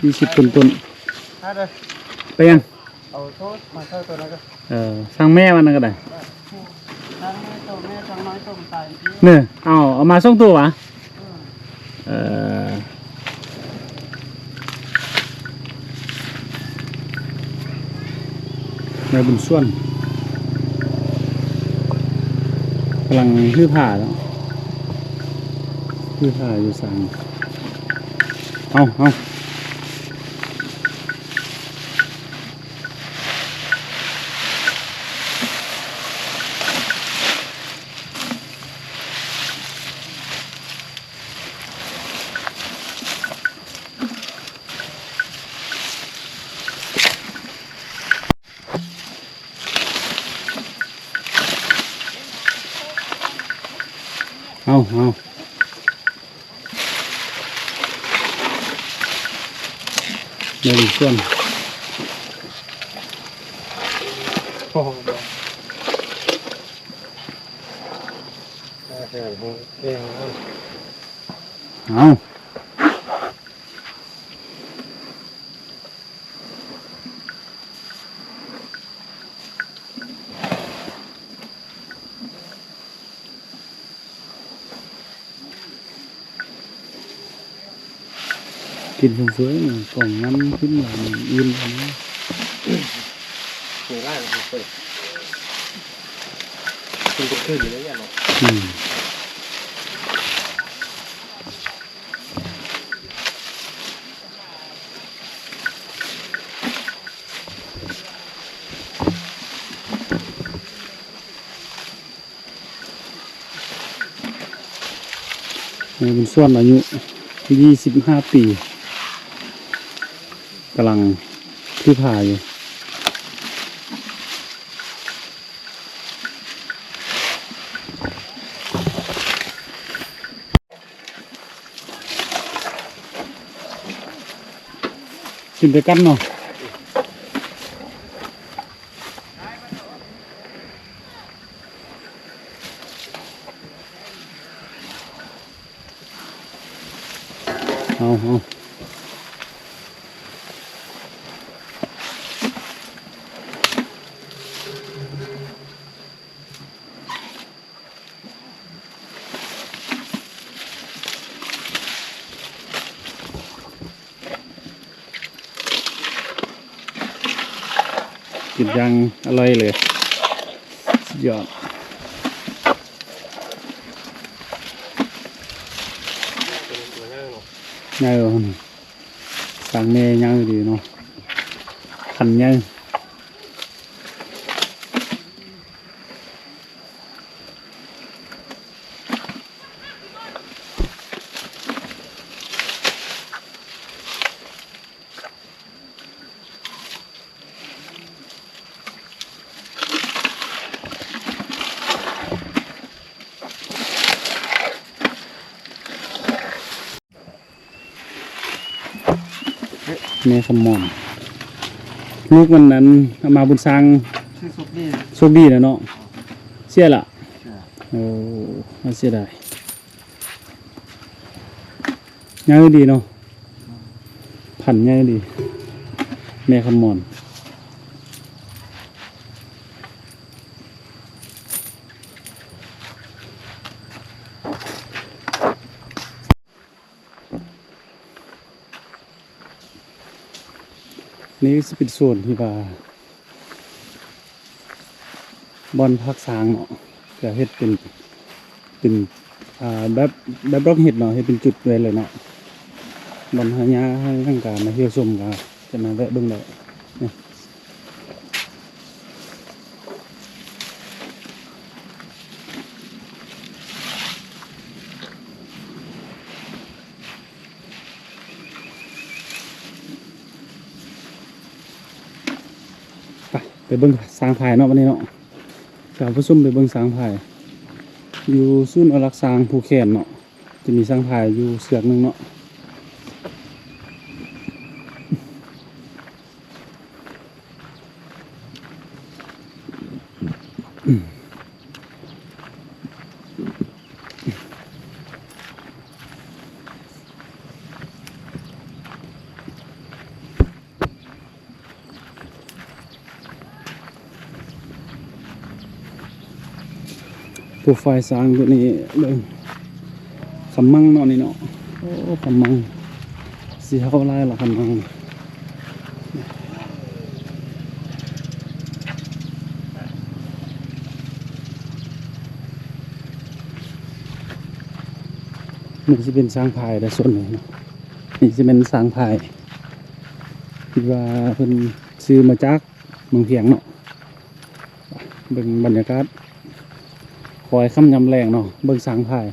ສີ່ສິບຕົ້ນໆ. ໄປຍັງ? ເອົາໂທມາເຂົ້າໂຕນັ້ນກໍ ເອີ ສັ່ງແມ່ວ່ານັ້ນກໍໄດ້. ເອີ ສັ່ງແມ່ໂຕ ແມ່ສັ່ງນ້ອຍໂຕມັນຕາຍເມື່ອກີ້. ເນີ ເອົາ ເອົາມາສອງໂຕຫວາ? ເອີ ເອີ ນາຍບຸນສວນກຳລັງຮື້ຜ້າເນາະ ຮື້ຜ້າຢູ່ສາງ. ເອົາ ເອົາ. ເອົາ ເອົາ. ເບິ່ງສ່ວນ ໂອ້ໂຫ ເອົາ. ກິນເຟືອງໆ ຂອງງາມຂຶ້ນມາ ອີ່ມແລ້ວນະ. ກິນຫຼາຍເຟືອງ ກິນເປັນຄືນຢູ່ເລີຍເນາະ. ອືມ. ແມ່ບຸນສວນອາຍຸຊາວຫ້າປີ. ກຳລັງຖືຜ້າຢູ່. ກິນດ້ວຍກັນເນາະ. ເອົາ ເອົາ ກິນຢ່າງອະລ່ອຍເລີຍ ສຸດຍອດ. ໃຫຍ່ ສ້າງແມ່ໃຫຍ່ດີເນາະ ຄັນໃຫຍ່. ແມ່ຄຳມ່ອນ ລູກມັນນັ້ນເອົາມາບຸນຊ້າງ ຊື່ໂຊກດີ ໂຊກດີນະເນາະ ເສຍລະ ເສຍ ໂອ້ ໜ້າເສຍດາຍ. ໃຫຍ່ດີເນາະ ພັນໃຫຍ່ດີ ແມ່ຄຳມ່ອນ. ນີ້ຊິເປັນໂຊນທີ່ວ່າ ບ່ອນພັກຊ້າງເນາະ ກະເຮັດເປັນ ເປັນ ອ່າ ແບບ ແບບດອກເຫັດເນາະ ເຮັດເປັນຈຸດໄວ້ເລີຍເນາະ. ບ່ອນໃຫ້ຍ່າໃຫ້ຫຍັງກະມາທ່ຽວຊົມ ກະຈະມາແວະເບິ່ງໄດ້. ໄປ ໄປເບິ່ງຊ້າງພາຍເນາະ ບັດນີ້ເນາະ. ກະປະຊຸມໄປເບິ່ງຊ້າງພາຍ ຢູ່ສູນອະລັກຊ້າງພູແຄນເນາະ. ຈະມີຊ້າງພາຍຢູ່ເຊືອກໜຶ່ງເນາະ. ໂປຣໄຟລ໌ຊ້າງໂຕນີ້ເບິ່ງ ຄຳມັງເນາະນີ້ເນາະ. ໂອ້ ຄຳມັງ ຊິເຮົາຫຼາຍລະຄຳມັງ. ນີ້ຊິເປັນຊ້າງພາຍແຕ່ສ່ວນໜຶ່ງເນາະ. ນີ້ຊິແມ່ນຊ້າງພາຍ ທີ່ວ່າເພິ່ນຊື້ມາຈາກເມືອງພຽງເນາະ. ເບິ່ງບັນຍາກາດ ຄອຍຄ່ຳຍາມແລງເນາະ ເບິ່ງຊ້າງພາຍ.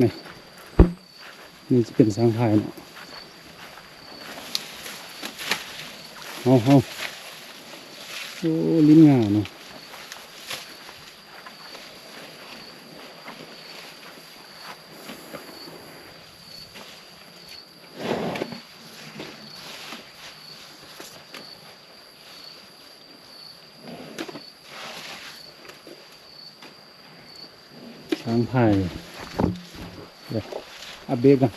ນີ້ ນີ້ຈະເປັນຊ້າງພາຍເນາະ. ເຮົາ ເຮົາ ໂອ້ ລີ້ນງ່າເນາະ. ຊ້າງພາຍ ເດີ ອັບເດດກ່ອນ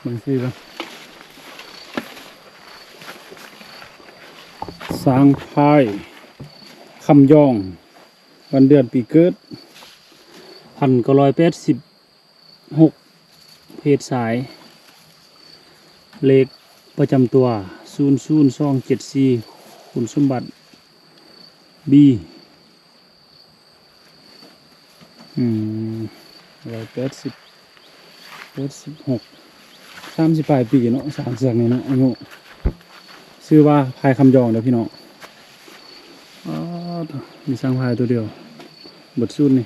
ເບິ່ງຊື່ກ່ອນ. ຊ້າງພາຍ ຄຳຢອງ ວັນເດືອນປີເກີດ ພັນເກົ້າຮ້ອຍແປດສິບຫົກ ເພດຊາຍ ເລກປະຈຳຕົວ ສູນສູນສອງເຈັດສີ່ ຄຸນສົມບັດ ບີ ອືມ ຮ້ອຍແປດສິບ ແປດສິບຫົກ ສາມສິບປາຍປີເນາະ ຊ້າງເຊືອກນີ້ເນາະ ອາຍຸ ຊື່ວ່າພາຍຄຳຢອງເດີພີ່ນ້ອງ. ອໍ ມີຊ້າງພາຍຕົວດຽວ ເບິດສູນນີ້.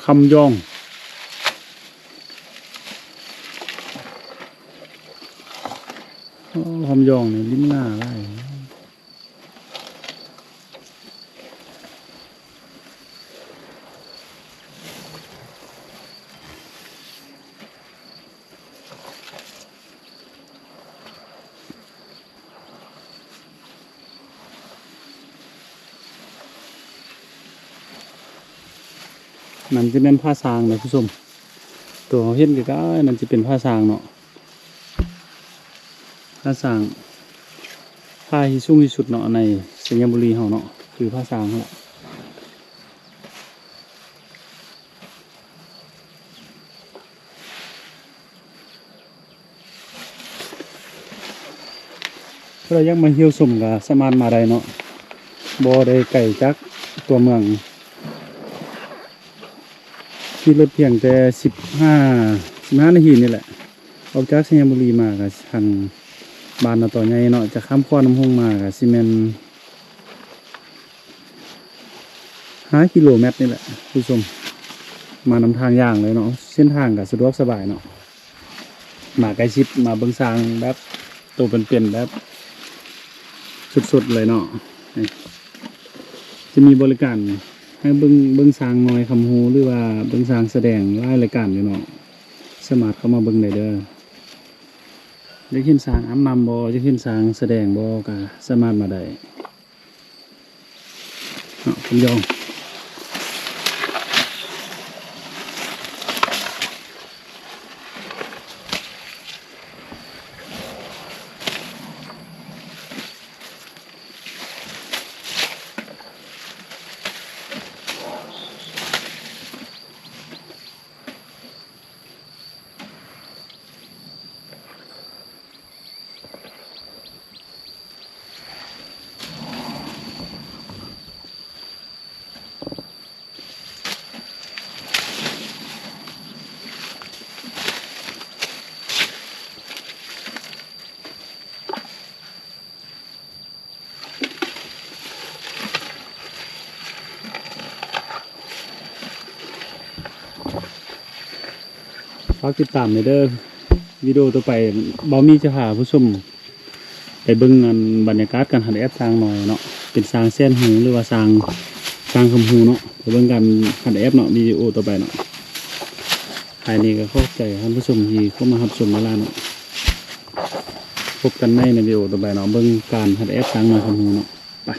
ຄຳຢອງ ໂອ້ ຄຳຢອງນີ້ລິ້ນໜ້າຫຼາຍ. ນັ້ນຈະແມ່ນຜາຊ້າງນະຜູ້ຊົມ ຕົວເຮົາເຫັນໃກ້ໆນັ້ນຈະເປັນຜາຊ້າງເນາະ ຜາຊ້າງ ຜາທີ່ສູງທີ່ສຸດເນາະ ໃນໄຊຍະບູລີເຮົາເນາະ ຄືຜາຊ້າງຫັ້ນແຫຼະ. ຜູ້ໃດຢາກມາທ່ຽວຊົມກໍສາມາດມາໄດ້ເນາະ ບໍ່ໄດ້ໄກຈາກຕົວເມືອງ ຂີ່ລົດພຽງແຕ່ສິບຫ້າ ສິບຫ້ານາທີນີ້ແຫຼະ ອອກຈາກໄຊຍະບູລີມາກໍທາງບ້ານນາຕໍໃຫຍ່ເນາະ ຈະຂ້າມຂົວນ້ຳຫົງມາກໍຊິແມ່ນ ຫ້າກິໂລແມັດນີ້ແຫຼະ ຜູ້ຊົມ ມານຳທາງຢ່າງເລີຍເນາະ ເສັ້ນທາງກໍສະດວກສະບາຍເນາະ ມາໃກ້ຊິດ ມາເບິ່ງຊ້າງແບບໂຕເປັນໆ ແບບສົດໆເລີຍເນາະ ນີ້ ຈະມີບໍລິການໃຫ້ເບິ່ງ ເບິ່ງຊ້າງນ້ອຍຄຳຮູ້ ຫຼືວ່າເບິ່ງຊ້າງສະແດງຫຼາຍລາຍການຢູ່ເນາະ ສາມາດເຂົ້າມາເບິ່ງໄດ້ເດີ ຢາກເຫັນຊ້າງອາບນ້ຳບໍ່ ຢາກເຫັນຊ້າງສະແດງບໍ່ ກໍສາມາດມາໄດ້. ເນາະ ຄຳຢອງ. ຝາກຕິດຕາມແດ່ເດີ ວິດີໂອຕໍ່ໄປ ບ່າວມີຈະພາຜູ້ຊົມໄປເບິ່ງອັນບັນຍາກາດການຫັດແອບຊ້າງນ້ອຍເນາະ ເປັນຊ້າງແສນຫູ ຫຼືວ່າຊ້າງ ຊ້າງຄຳຫູເນາະ ໄປເບິ່ງການຫັດແອບເນາະ ວິດີໂອຕໍ່ໄປເນາະ. ທ້າຍນີ້ກໍຂອບໃຈທ່ານຜູ້ຊົມທີ່ເຂົ້າມາຮັບຊົມຫຼາຍໆເນາະ ພົບກັນໃໝ່ໃນວິດີໂອຕໍ່ໄປເນາະ ເບິ່ງການຫັດແອບຊ້າງນ້ອຍຄຳຫູເນາະ ໄປ.